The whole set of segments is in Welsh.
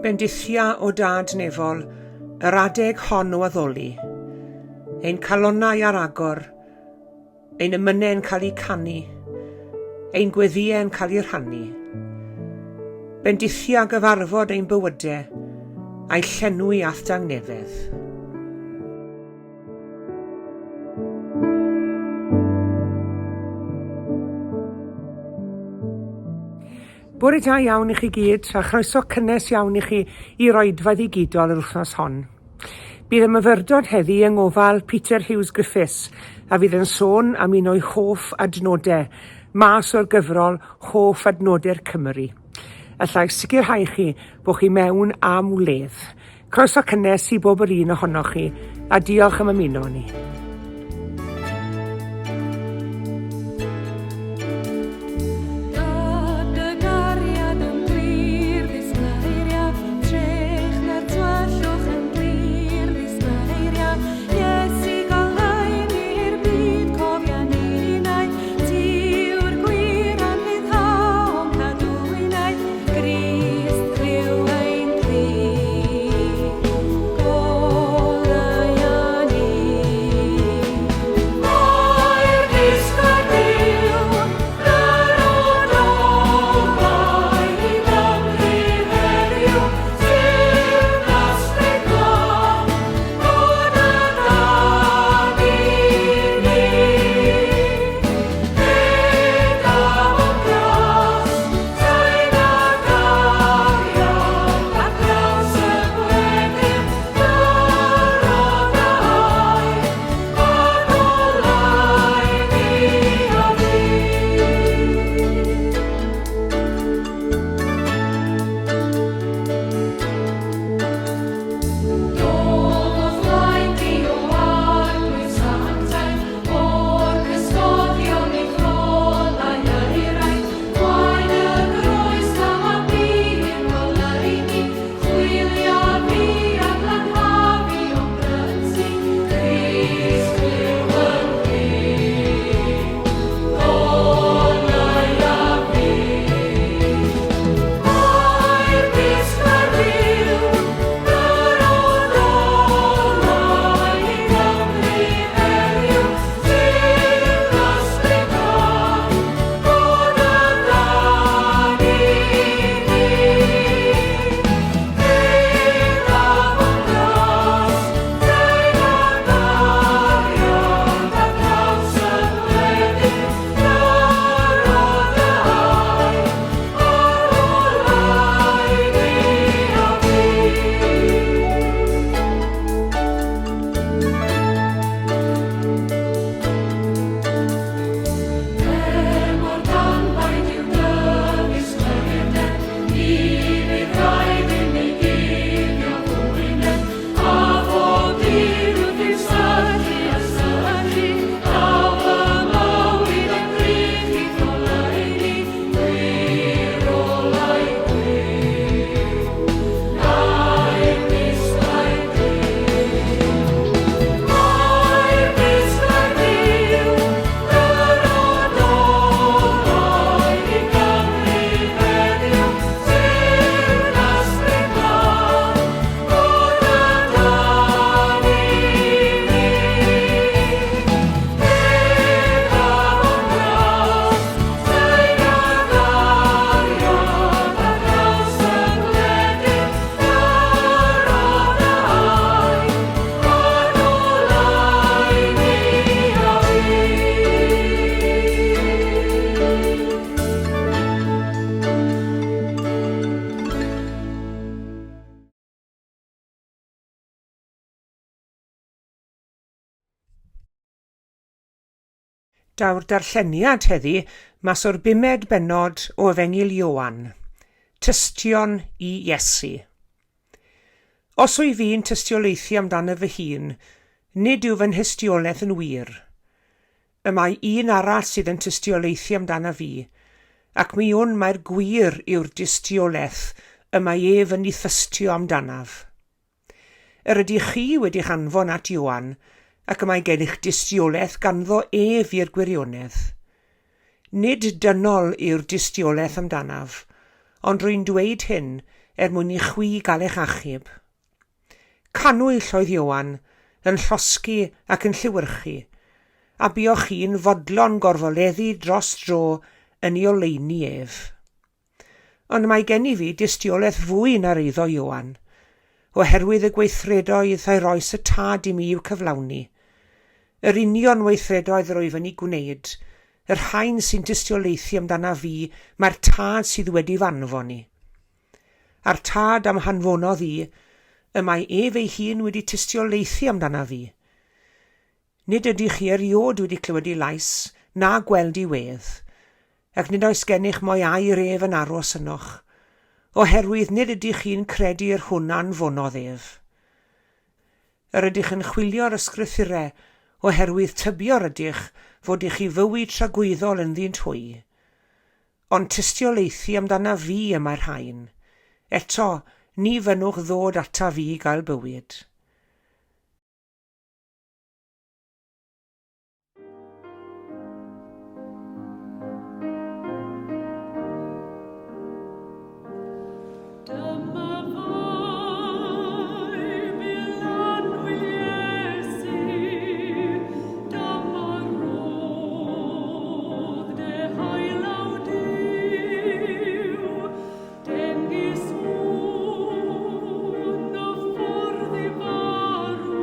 Bendithia o Dad nefol yr adeg hon o addoli. Ein calonnau ar agor, ein emynau'n cael eu canu, ein gweddïau'n cael eu rhannu. Bendithia gyfarfod ein bywydau, a'i llenwi a'th dangnefedd. Bore da iawn i chi gyd, a chroeso cynnes iawn i chi i'r oedfa ddigidol yr wythnos hon. Bydd y myfyrdod heddi yng ngofal Peter Hughes Griffiths, a fydd yn sôn am un o'i hoff adnodau, mas o'r gyfrol Hoff Adnodau'r Cymry. Alla i sicrhau chi bod chi mewn am wledd. Croeso cynnes i bob yr un ohonoch chi, a diolch am ymuno â ni. Daw'r darlleniad heddi mas o'r bumed bennod o Efengyl Ioan, Tystion i Iesu. Os wyf fi'n tystiolaethu amdano fy hun, nid yw fy nhystiolaeth yn wir. Y mae un arall sydd yn tystiolaethu amdano fi, ac mi wn mai'r gwir yw'r dystiolaeth y mae ef yn ei thystio amdanaf. Yr ydych chi wedi'ch anfon at Ioan, ac y mae gennych dystiolaeth ganddo ef i'r gwirionedd. Nid dynol yw'r dystiolaeth amdanaf, ond rwy'n dweud hyn er mwyn i chwi gael eich achub. Cannwyll oedd Ioan, yn llosgi ac yn llewyrchu, a buoch chi'n fodlon gorfoleddu dros dro yn ei oleuni ef. Ond mae gennyf fi dystiolaeth fwy na'r eiddo Ioan, oherwydd y gweithredoedd a'i roes y Tad i mi i'w cyflawni. Yr union weithredoedd yr wyf yn eu gwneud, y rhain sy'n tystiolaethu amdanaf fi, mae'r Tad sydd wedi f'anfon i. A'r Tad a'm hanfonodd i, y mae ef ei hun wedi tystiolaethu amdanaf fi. Nid ydych chi erioed wedi clywed ei lais, na gweld ei wedd, ac nid oes gennych mo'i air ef yn aros ynoch, oherwydd nid ydych chi'n credu yr hwn a anfonodd ef. Yr ydych yn chwilio'r ysgrythurau, oherwydd tybio'r ydych fod i chi fywyd tragwyddol ynddynt hwy. Ond tystiolaethu amdanaf fi y mae'r rhain. Eto, ni fynnwch ddod ataf fi i gael bywyd. Dyma Feibl annwyl Iesu, dyma rodd dehaulaw Duw. Dengys hwn y ffordd i farw,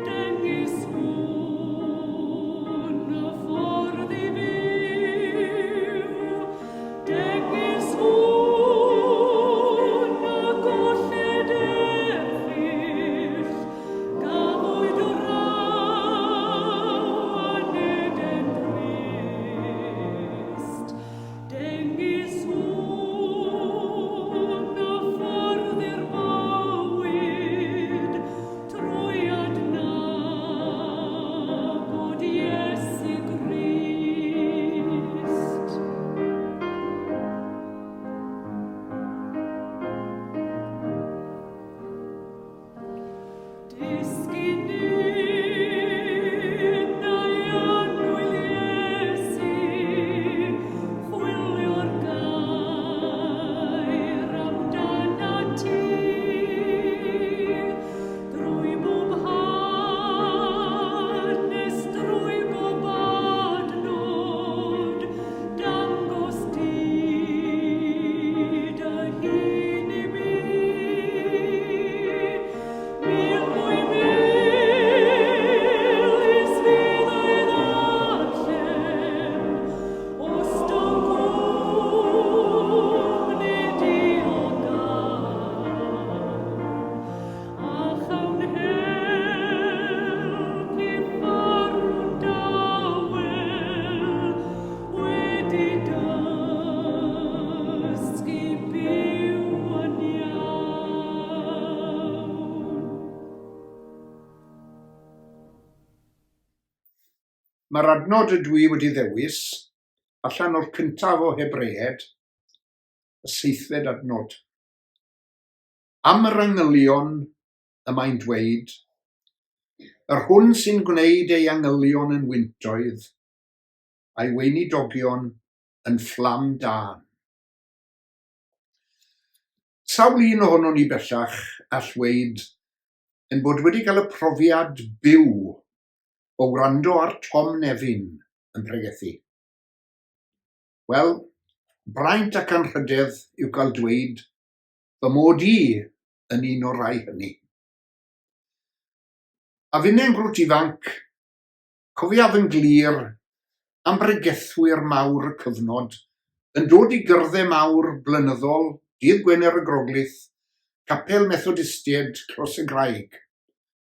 dengys hwn y ffordd i fyw, dengys hwn y golled erchyll, gafwyd raw yn Eden drist. Dengys hwn y ffordd i'r bywyd trwy adnabod Iesu Grist. Disgyn innau annwyl Iesu, chwilio'r gair amdanat ti. Drwy bob hanes, drwy bob adnod, dangos di dy hun i mi. Wedi dysgu byw yn iawn. Mae'r adnod ydw i wedi ddewis allan o'r cyntaf o Hebreaid, y seithfed adnod. Am yr angylion y mae'n dweud, Yr hwn sy'n gwneud ei angylion yn wyntoedd, a'i weinidogion yn fflam dân. Sawl un ohonon ni bellach all weud ein bod wedi cael y profiad byw o wrando ar Tom Nefyn yn pregethu? Wel, braint ac anrhydedd yw cael dweud fy mod i yn un o'r rhai hynny. A finne'n grwt ifanc, Cofiaf yn glir am bregethwyr mawr y cyfnod yn dod i gyrdde mawr blynyddol dydd Gwener y Groglith, Capel Methodistiaid Clos y Graig,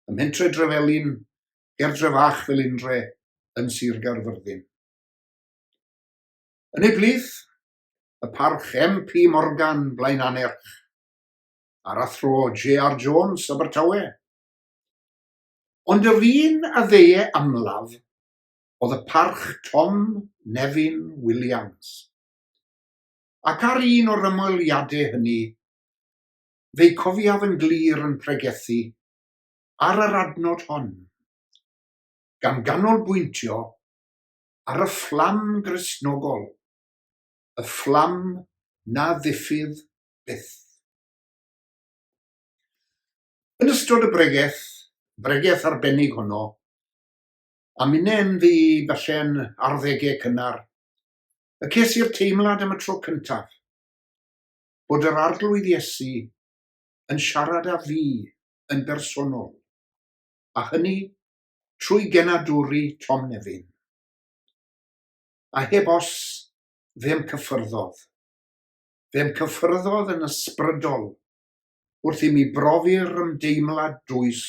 ym mhentre Drefelin, ger Drefach Felindre yn Sir Gaerfyrddin. Yn eu plith, y Parch MP Morgan, Blaenannerch, a'r Athro JR Jones, Abertawe. Ond yr un a ddeue amlaf oedd y Parch Tom Nefyn Williams. Ac ar un o'r ymweliadau hynny, fe'i cofiaf yn glir yn pregethu ar yr adnod hon, gan ganolbwyntio ar y fflam Gristnogol, y fflam na ddiffydd. byth. Yn ystod y bregeth, bregeth arbennig honno, a minne'n ddu falle'n arddegau cynnar, y ces i'r teimlad am y tro cyntaf bod yr Arglwydd Iesu yn siarad â fi yn bersonol, a hynny trwy genadwri Tom Nefyn. A heb os, fe'm cyffyrddodd. Fe'm cyffyrddodd yn ysbrydol wrth i mi brofi'r ymdeimlad dwys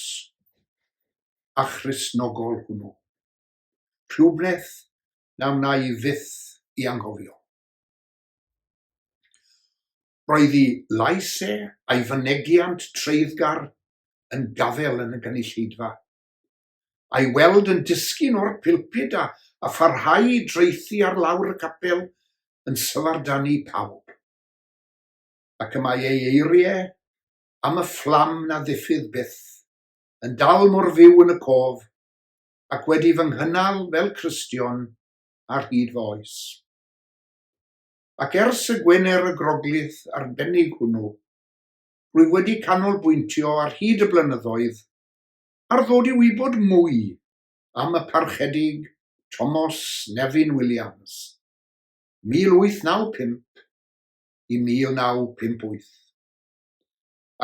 a Christnogol hwnnw. Rhywbeth na wna i fyth i anghofio. Roedd ei lais e a'i fynegiant treiddgar yn gafael yn y gynulleidfa. A'i weld yn disgyn o'r pulpud a, a pharhau i draethu ar lawr y capel yn syfrdanu pawb. Ac y mae ei eiriau am y fflam na ddiffydd byth yn dal mor fyw yn y cof ac wedi fy nghynnal fel Cristion ar hyd fy oes. Ac ers y Gwener y Groglith arbennig hwnnw, rwyf wedi canolbwyntio ar hyd y blynyddoedd ar ddod i wybod mwy am y Parchedig Tomos Nefyn Williams, 1895 i 1958,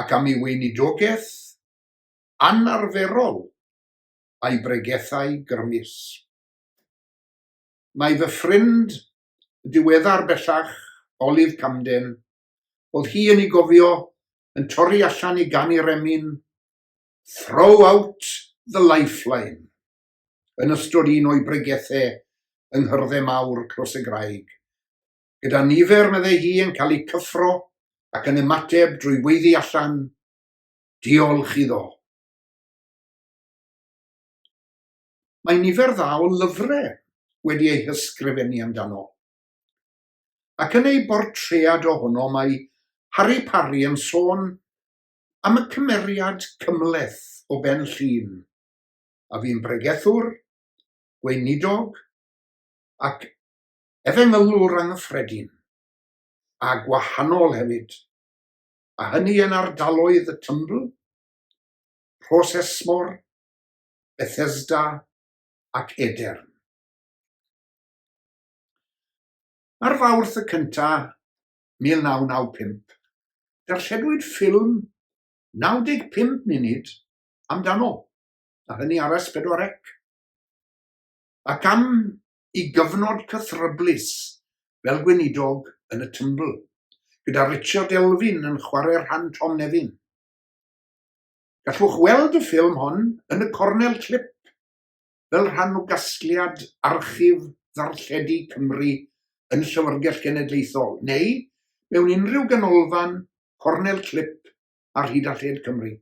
ac am ei weinidogaeth anarferol a'i bregethau grymus. Mae fy ffrind diweddar bellach, Olive Camden, oedd hi yn ei gofio yn torri allan i ganu'r emyn Throw out the lifeline yn ystod un o'i bregethau yng Nghyrdde Mawr Clos y Graig, gyda nifer, meddai hi, yn cael eu cyffro ac yn ymateb drwy weiddi allan, Diolch iddo! Mae nifer dda o lyfrau wedi eu hysgrifennu amdano. Ac yn ei bortread ohono mae Harri Parri yn sôn am y cymeriad cymhleth o Ben Llŷn, a fu'n bregethwr, gweinidog ac efengylwr anghyffredin, a gwahanol hefyd, a hynny yn ardaloedd y Tymbl, Rhos Esmor, Bethesda ac Edern. Ar Fawrth y cyntaf, 1995, darlledwyd ffilm 95 munud amdano, a hynny ar S4C, ac am i gyfnod cythryblus fel gweinidog yn y Tymbl, gyda Richard Elfyn yn chwarae rhan Tom Nefyn. Gallwch weld y ffilm hon yn y cornel clip fel rhan o gasgliad Archif Ddarlledu Cymru yn Llyfrgell Genedlaethol, neu mewn unrhyw ganolfan cornel clip ar hyd a lled Cymru.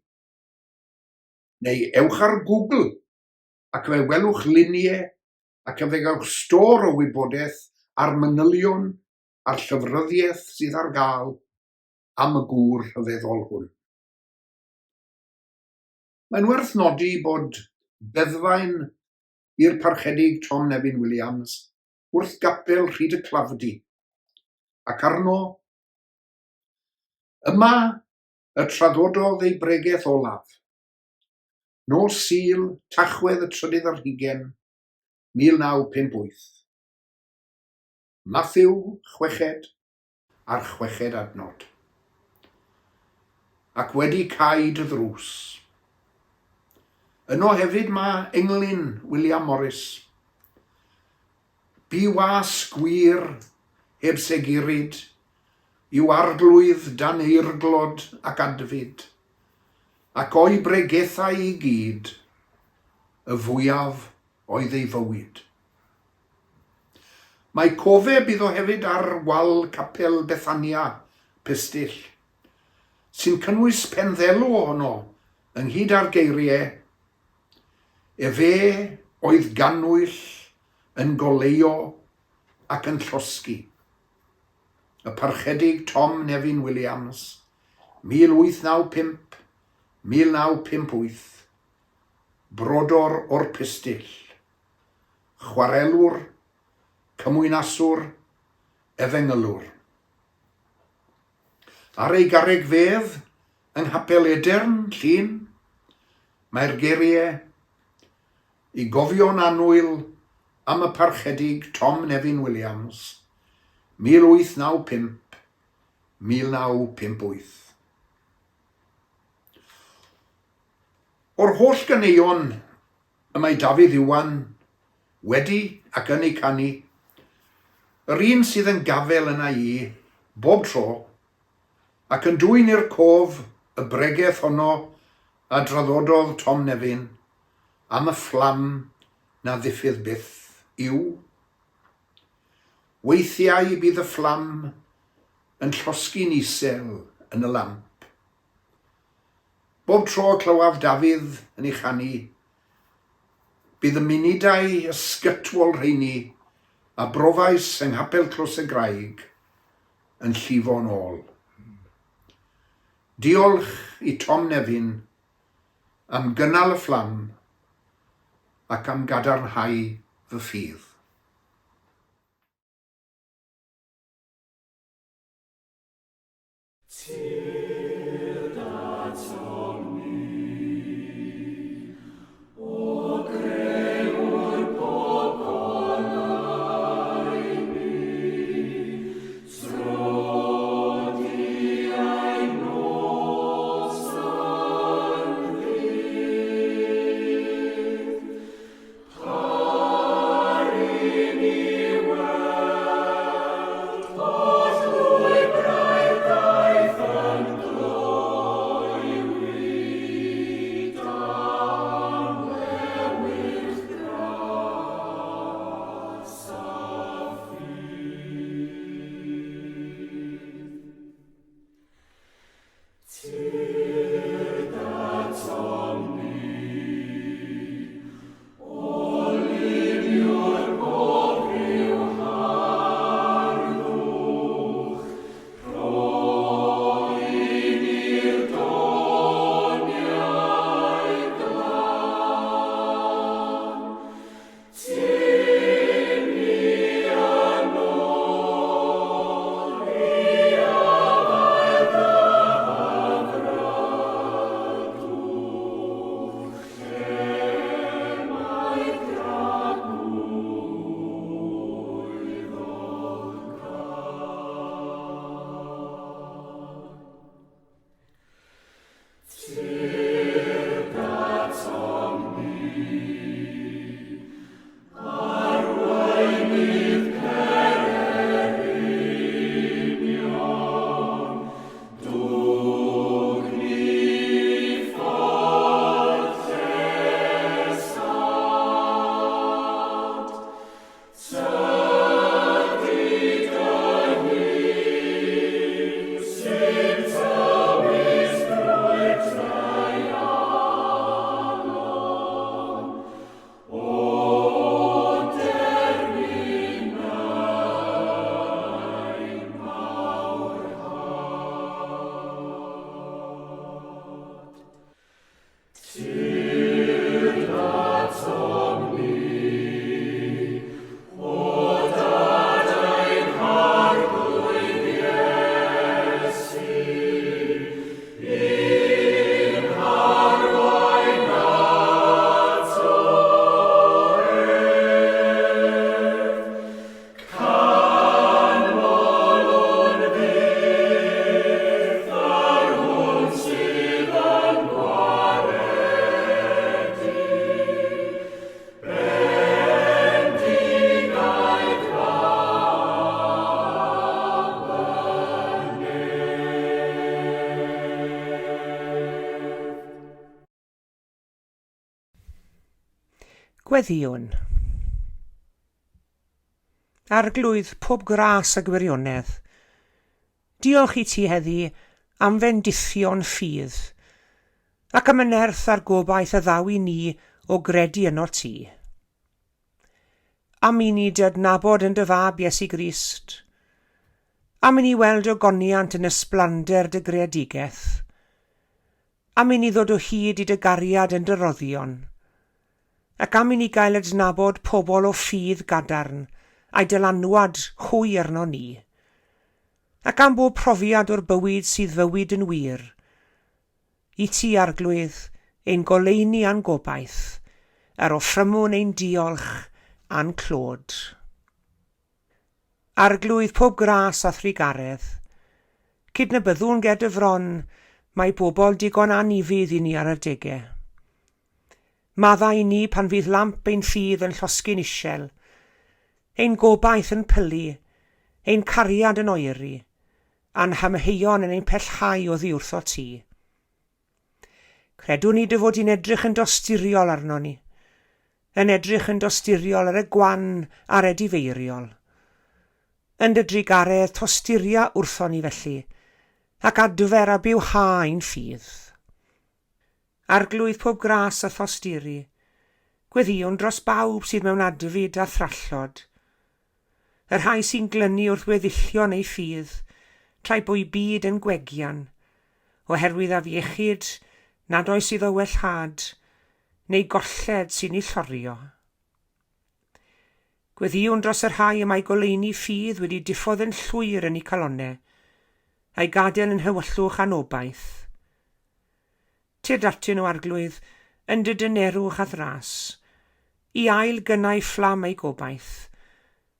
Neu ewch ar Google ac fe welwch luniau ac fe gewch stôr o wybodaeth a'r manylion a'r llyfryddiaeth sydd ar gael am y gŵr rhyfeddol hwn. Mae'n werth nodi bod beddfaen i'r Parchedig Tom Nefyn Williams wrth gapel Rhyd y Clafdy, ac arno yma y traddododd ei bregeth olaf, nos Sul, Tachwedd y trydydd ar hugain, 1958. Mathew, chweched, a'r chweched adnod. Ac wedi cau dy ddrws. Yno hefyd mae englyn William Morris. Bu was gwir heb seguryd i'w arglwydd dan eirglod ac adfyd, ac o'i bregethau i gyd, y fwyaf oedd ei fywyd. Mae cofeb iddo hefyd ar wal Capel Bethania, Pistyll, sy'n cynnwys penddelw ohono ynghyd â'r geiriau, Efe oedd gannwyll yn goleuo ac yn llosgi. Y Parchedig Tom Nefyn Williams, 1895, 1958, brodor o'r Pistyll. Chwarelwr, cymwynaswr, efengylwr. Ar ei garreg fedd yng Nghapel Edern, Llŷn, mae'r geiriau, I gofio'n annwyl am y Parchedig Tom Nefyn Williams, 1895, 1958. O'r holl ganeuon y mae Dafydd Iwan wedi ac yn eu canu, yr un sydd yn gafael yna i, bob tro, ac yn dwyn i'r cof y bregeth honno a draddododd Tom Nefyn am y fflam na ddiffydd byth, yw, Weithiau bydd y fflam yn llosgi'n isel yn y lamp. Bob tro y clywaf Dafydd yn ei chanu, bydd y munudau ysgytwol rheini a brofais yng Nghapel Clos y Graig yn llifo'n ôl. Diolch i Tom Nefyn am gynnal y fflam ac am gadarnhau fy ffydd. Tyrd atom ni, O Grëwr pob goleuni, Tro di ein nos yn ddydd. Par i ni weld holl lwybrau'r daith yn gloywi dan lewyrch gras a ffydd. Tyrd atom ni, O Luniwr pob rhyw harddwch, rho i ni'r doniau glân. Tyn ni yn ôl i afael dy hyfrydwch, lle mae dragwyddol gân. Tyrd atom ni, arweinydd pererinion, dwg ni ffordd llesâd. Tydi dy hun sy'n tywys drwy'r treialon, o derfynau mawr had. Tyrd atom ni, o Dad ein Harglwydd Iesu, i'n harwain ato ef. Canmolwn fyth yr hwn sydd yn gwaredu, bendigaid Mab y Nef. Gweddïwn. Arglwydd pob gras a gwirionedd, diolch i ti heddi am fendithion ffydd, ac am y nerth a'r gobaith a ddaw i ni o gredu ynot ti. Am i ni dy adnabod yn dy Fab Iesu Grist, am i ni weld ogoniant yn ysblander dy greadigaeth, Am i ni ddod o hyd i dy gariad yn dy roddion, ac am i ni gael adnabod pobl o ffydd gadarn a'u dylanwad hwy arnon ni. ac am bob profiad o'r bywyd sydd fywyd yn wir. I ti, Arglwydd, ein goleuni a'n gobaith, yr offrymwn ein diolch a'n clod. Arglwydd pob gras a thrugaredd, cydnabyddwn ger dy fron mai bobl digon anufudd i ni ar adegau. Maddau i ni pan fydd lamp ein ffydd yn llosgi'n isel, ein gobaith yn pylu, ein cariad yn oeri, a'n hamheuon yn ein pellhau oddi wrtho ti. Credwn ni dy fod di'n edrych yn dosturiol arno ni, yn edrych yn dosturiol ar y gwan a'r edifeiriol. Yn dy drugaredd tosturia wrtho ni felly, ac adfer a bywha ein ffydd. Arglwydd pob gras a thosturi, gweddïwn dros bawb sydd mewn adfyd a thrallod, Y rhai sy'n glynu wrth weddillion eu ffydd, tra'i bo'u byd yn gwegian, oherwydd afiechyd nad oes iddo wellhad, neu golled sy'n eu llorio. Gweddïwn dros y rhai y mae goleuni ffydd wedi diffodd yn llwyr yn eu calonnau, a'u gadael yn nhywyllwch anobaith. Tyrd atyn nhw, Arglwydd, yn dy dynerwch a'th ras, i ail gynnau fflam eu gobaith,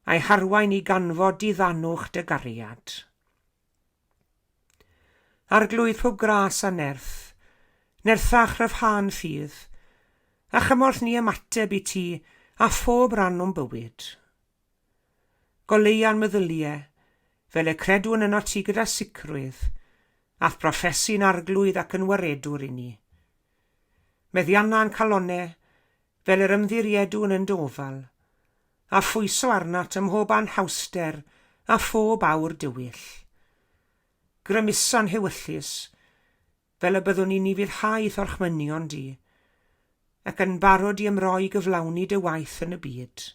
a'u harwain i ganfod diddanwch dy gariad. Arglwydd pob gras a nerth, nertha chryfhau'n ffydd, a chymorth ni ymateb i ti a phob ran o'n bywyd. Goleua'n meddylie, fel y credwn ynot ti gyda sicrwydd, a'th broffesu'n Arglwydd ac yn Waredwr i ni. Meddianna'n calonne, fel yr ymddiriedwn yn dy ofal, a phwyso arnat ym mhob anhawster a phob awr dywyll. Grymusa'n hewyllys, fel y byddwn ni'n ufuddhau i'th orchmynion di, ac yn barod i ymroi i gyflawni dy waith yn y byd.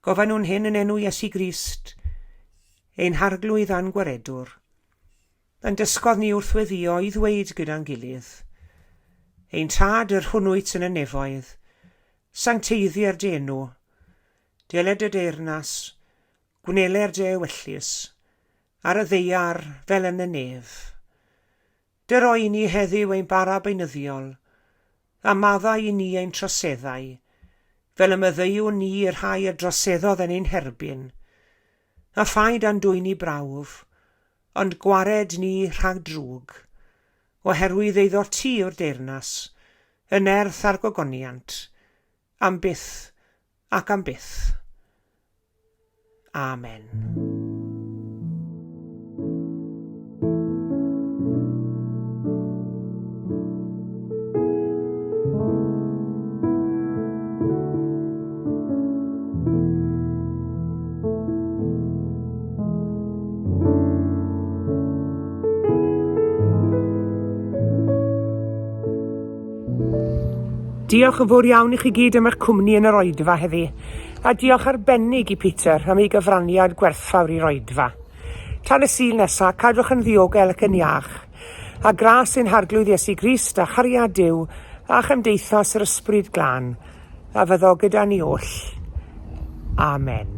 Gofynnwn hyn yn enw Iesu Grist, ein Harglwydd a'n Gwaredwr. Yn dysgodd ni wrth weddïo i ddweud gyda'n gilydd, Ein Tad yr hwn wyt yn y nefoedd, sancteiddier dy enw, deled dy deyrnas, gwneler dy ewyllys, ar y ddaear fel yn y nef. Dyro i ni heddiw ein bara beunyddiol, a maddau i ni ein troseddau, fel y maddeuwn ni i'r rhai a droseddodd yn ein herbyn. A phaid â'n dwyn i brawf, ond gwared ni rhag drwg, oherwydd eiddo ti yw'r deyrnas, y nerth a'r gogoniant, am byth ac am byth. Amen. Diolch yn fawr iawn i chi gyd am eich cwmni yn yr oedfa heddi, a diolch arbennig i Peter am ei gyfraniad gwerthfawr i'r oedfa. Tan y Sul nesa, cadwch yn ddiogel ac yn iach, a gras ein Harglwydd Iesu Grist a chariad Duw a chymdeithas yr Ysbryd Glân a fyddo gyda ni oll. Amen.